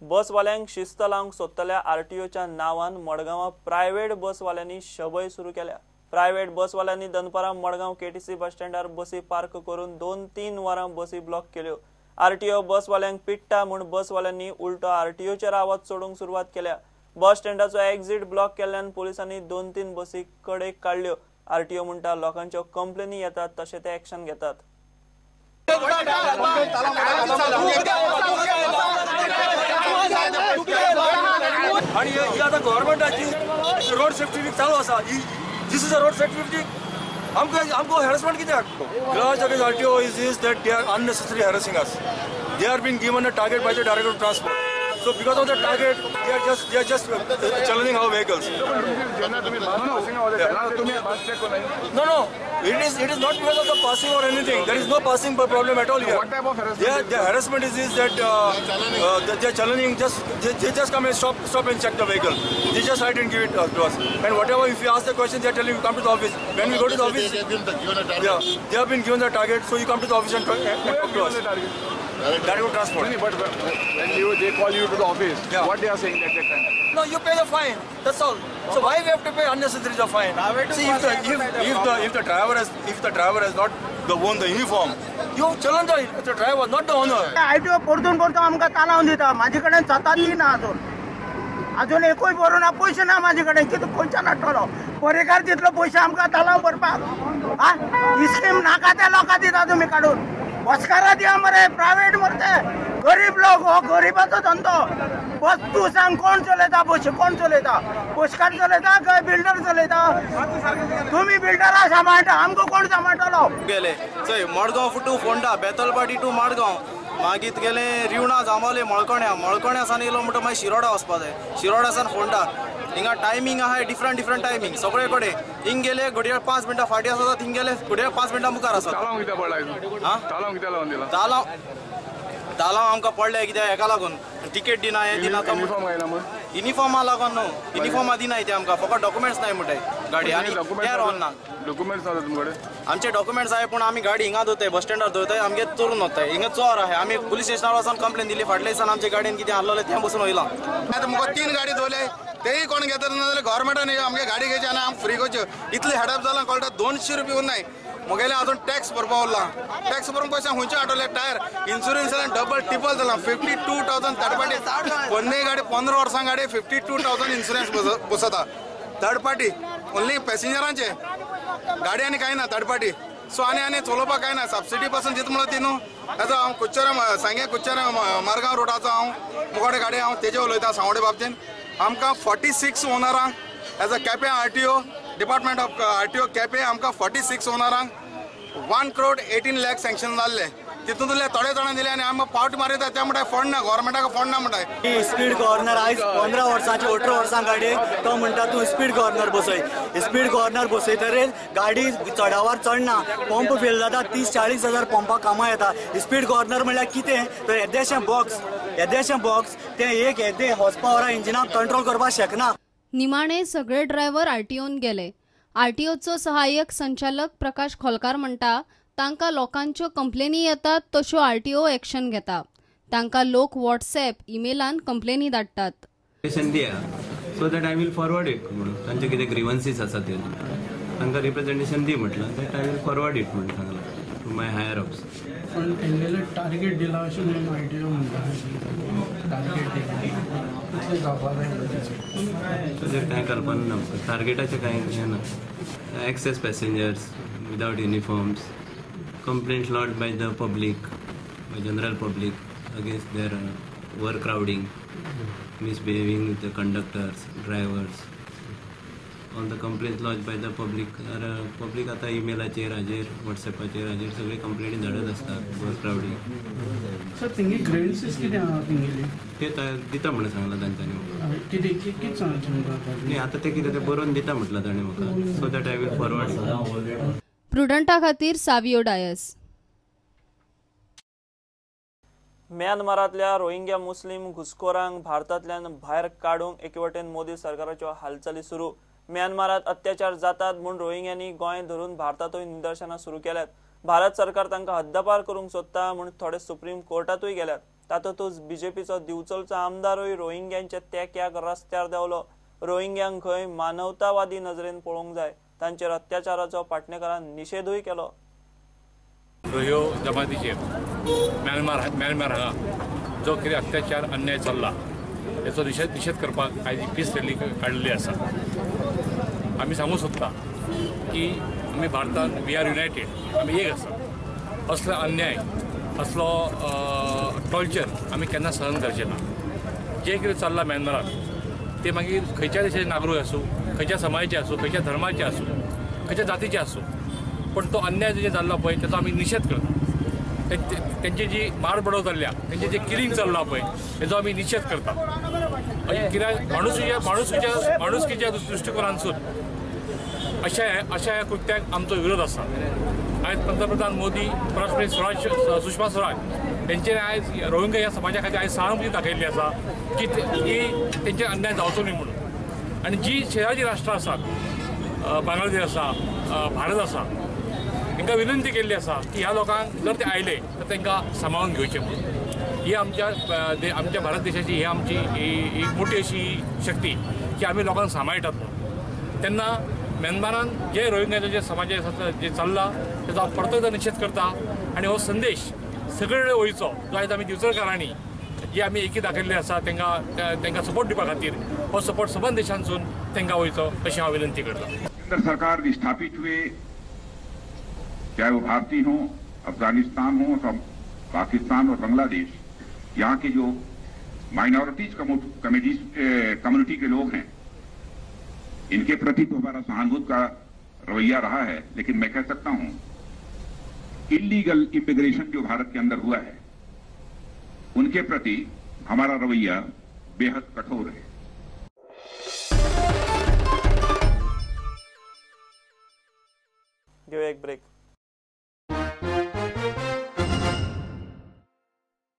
बसवाल्यांक शिस्त लावंक सोदतल्या आरटीओच्या नांवान मडगांवां प्रायव्हेट बसवाल्यांनी शबय सुरू केल्या. प्रायव्हेट बसवाल्यांनी दनपारां मडगांव केटीसी बस स्टँडार बसी पार्क करून 2-3 वरां बसी ब्लॉक केल्यो. आरटीओ बसवाल्यांक पिट्टा म्हूण बसवाल्यांनी उलटो आरटीओचेर आवाज चडोवंक सुरवात केल्या. बस स्टँडाचो एक्झिट ब्लॉक केल्ल्यान पोलिसांनी 2-3 बसी कडेक काडल्यो. आरटीओ म्हणटा लोकांच्यो कंप्लेनी येतात तशें ते एक्शन घेतात. आणि ही आता गव्हर्नमेंटाची रोड सेफ्टी वीक चालू आसा. This is a road safety week. आमकां हॅरसमेंट कित्याक? Grudge against RTO is that they are unnecessary harassing us. They are been given a target by the director of transport. So because of the target, they are just challenging our vehicles. No, it is not because of the passing or anything. There is no passing problem at all here. What type of harassment? The harassment is that they are challenging. They just come and stop and check the vehicle. They just write and give it to us. And whatever, if you ask the question, they are telling you come to the office. When we go to the office, they have been given a target. Yeah, they have been given the target. So you come to the office and talk to us. Director of Transport. No, but when they call you to the office, yeah, what they are saying at that time? No, you pay the fine. That's all. So why we have to pay unnecessary the fine? See, if the driver has not worn the uniform, you challenge the driver, not the owner. RTO परतून परतून आमकां तालावन दिता. म्हाजे कडेन सतातली ना अजून अजून एकूय भरूं ना, पयशे ना म्हाजे कडेन. कितें खंयच्यान हाडटलो? पर्येकार दितलो पयशे आमकां तालाव भरपाक? आ, ही स्कीम नाका त्या लोकां दिता तुमी काडून. बसकारा दिया मरे, प्रायव्हेट मरते गरीब लोक. हो गरीबाचो धंदो. बस तूं सांग कोण चलयता बस? कोण चलयता? बसकार चलयता काय बिल्डर चलयता? तुमी बिल्डरा सांबाळटा, आमकां कोण सांबाळटलो? गेले चोय मडगांव टू फोंडा, बेतलपाटी टू मडगांव, मागीर गेले रिवणा जांबावले मळकण्या, मळकण्या सान येयलो म्हणटा मागीर शिरोडा वचपा जाय, शिरोडा सान फोंडा. हिंगा टायमींग आहा डिफरंट डिफरंट टायमींग सगळे कडेन. हिंग गेले घडये 5 मिनटां फाटीं आसता, थिंग गेले घडये 5 मिनटां मुखार आसा. तालांव तालांव आमकां पडले कित्याक हेका लागून टिकेट दिना, हें दिना, युनिफॉर्मा लागून न्हू, युनिफॉर्मा दिनाय ते आमकां, फकत डॉक्युमेंट्स नाय म्हणटाय गाडी आनी ते ऑन ना. डॉक्युमेंट्स ना तुमचे कडेन? आमचे डॉक्युमेंट्स आहाय पूण आमी गाडी हिंगा दवरताय, बस स्टँडार दवरताय, आमगे चोरून वताय. हिंगा चोर आहाय. आमी पुलीस स्टेशनार वचून कंप्लेन दिली. फाटल्या दिसान आमच्या गाडयेन कितें आहलोलें तें बसून वयलां. आतां म्हाका 3 गाडी दवरले तेय कोण घेतले ना जाल्यार गव्हर्मेंटान आमगे गाडी घेवची आनी आमकां फ्री करच्यो. इतले हेडप जालां कळटा. 200 रुपया उरनाय म्हगेले अजून टॅक्स भरपा उरला. टॅक्स भरून पयशे खंयचे आठवले? टायर इन्शुरन्स जाल्यार डबल ट्रिपल जाला, 52,000 थर्ड पार्टी. पोन्ने गाडी 15 वर्सां गाडी 52,000 इन्शुरन्स बसता थर्ड पार्टी. ओन्ली पॅसेंजरांचे गाडी आनी कांय ना थर्ड पार्टी. सो आनी आनी चलोवपाक कांय ना. सबसिडी पासून दिता म्हणल्यार ती न्हू. आतां हांव कुच्चर सांगे कुच्चर मारगांव रोडाचो हांव मुखाडे गाडी हांव तेजे उलयता सांवडे बाबतीन. आमकां 46 ओनरांक as a Quepem RTO department of RTO Quepem आमकां 46 ओनरांक 1,18,00,000 सँक्शन जाल्ले. तितूंतले थोडे जाणां दिले आनी आमकां पावट मारयता ते म्हणटाय फंड ना, गव्हर्मेंटाक फंड ना म्हणटाय. स्पीड गव्हर्नर आयज 15 वर्सांचे 18 वर्सां गाडयेक तो म्हणटा तूं स्पीड गव्हर्नर बसय. स्पीड गव्हर्नर बसयतरेच गाडी चडावार चडना, पंप फेल जाता, 30-40 हजार पंपाक कामां येता. स्पीड गव्हर्नर म्हणल्यार कितें तर येदेशें बॉक्स, येदेशें बॉक्स तें एक येदे हॉर्स पावरा इंजिनाक कंट्रोल करपाक शकना. निमाणे सगळे ड्रायव्हर आरटीओन गेले. आरटीओचो सहाय्यक संचालक प्रकाश खोलकार म्हणटा तांकां लोकांच्यो कंप्लेनी येतात तश्यो आरटीओ एक्शन घेता. तांकां लोक व्हॉट्सएप इमेलान कंप्लेनी धाडटात. So that I will forward it म्हणून तांचे कितें ग्रिवन्सीस आसा ते तांकां रिप्रेझेंटेशन दी म्हटलां, that I will forward it म्हणून सांगलां टू my higher ups. पण तेंगेलें टार्गेट दिलां अशें म्हणून आरटीओ म्हणटा, टार्गेट दिलां इतलें जावपा जाय. ताचेर कांय कल्पना ना, टार्गेटाचें कांय हें ना. Excess passengers without uniforms, complaints lodged by the public, by general public against their overcrowding, misbehaving with the conductors, drivers. All the complaints lodged by the public are public आता ईमेलाचेर हाजेर व्हॉट्सएपाचेर हाजेर सगळे कंप्लेनी धाडत आसतात ओवरक्रावडींग. सर तेंगे ग्रेन्सीस कितें आहा तेंगेली? ते दिता म्हणून सांगलां तांच्यांनी म्हाका. कितें कितें सांगचें तुमकां? न्ही आतां तें कितें तें बरोवन दिता म्हटलां ताणें म्हाका, so that I will forward. प्रुडंटा खातीर सावियो डायस. म्यानमारांतल्या रोहिंग्या मुस्लिम घुसखोरांक भारतांतल्यान भायर काडूंक एके वटेन मोदी सरकाराच्यो हालचाली सुरू. म्यानमारांत अत्याचार जातात म्हूण रोहिंग्यांनी गोंय धरून भारतांतूय निदर्शनां सुरू केल्यात. भारत सरकार तांकां हद्दपार करूंक सोदता म्हूण थोडे सुप्रीम कोर्टांतूय गेल्यात. तातूंतच बीजेपीचो दिवचलचो आमदारूय रोहिंग्यांच्या तेक्याक रस्त्यार देंवलो. रोहिंग्यांक खंय मानवतावादी नजरेन पळोवंक जाय. तांचेर अत्याचाराचो पाटणेकारान निशेधूय केलो. रोहिंग्या जमातीचेर म्यानमार हांगा जो कितें अत्याचार अन्याय चल्ला हेचो निशेध करपाक आयज पीस रॅली काडलेली आसा. आमी सांगूंक सोदता की आमी भारतान we are United, आमी एक आसा. असलो अन्याय, असलो टॉर्चर आमी केन्ना सहन करचे ना. जें कितें चल्लां म्यानमाराक ते मागीर खंयच्या देशाचे नागरीक आसूं, खंयच्या समाजाचे आसूं, खंयच्या धर्माचे आसूं, खंयच्या जातीचे आसूं, पण तो अन्याय जो जाल्लो पळय ताचो आमी निशेध करता. तेंची जी मारबडव चल्ल्या, तेंचे जे किलिंग चल्लां पळय तेजो आमी निशेध करता. कित्याक माणुसकीच्या दृश्टिकोनांतसून अशा ह्या कृत्याक आमचो विरोध आसा. आयज पंतप्रधान मोदी, परराष्ट्र स्वराज सुषमा स्वराज तेंच्यानी आयज रोहिंग्या ह्या समाजा खातीर आयज सहानुभूती दाखयल्ली आसा की तेंचेर अन्याय जावचो न्हय म्हणून. आनी जी शेजारची राष्ट्रां आसात, बांगलादेश आसा, भारत आसा, तांकां विनंती केल्ली आसा की ह्या लोकांक जर ते आयले तर तांकां सांबाळून घेवचें म्हणून. ही आमच्या भारत देशाची ही आमची एक मोठी अशी शक्ती की आमी लोकांक सांबाळटात म्हणून. तेन्ना म्यानमारान जे रोहिंग्याचो जे समाजा जे चल्ला तेजो हांव परतो एकदां निशेध करता आनी हो संदेश सगळे वयचो जो आयज आमी दिवचलकारांनी जी आमी एकी दाखयल्ली आसा तांकां सपोर्ट दिवपा खातीर हो सपोर्ट सबंद देशांतसून तांकां वयचो अशी हांव विनंती करता. केंद्र सरकार विस्थापित हुए, चाहे वो भारतीय हों, अफगानिस्तान हो, पाकिस्तान और बांग्लादेश, यहाँ के जो माइनॉरिटीज कम्युनिटी के लोग हैं, इनके प्रति तो हमारा सहानुभूति का रवैया रहा है। लेकिन मैं कह सकता हूं, इलीगल इमिग्रेशन जो भारत के अंदर हुआ है, उनके प्रति हमारा रवैया बेहद कठोर है। घेऊया एक ब्रेक.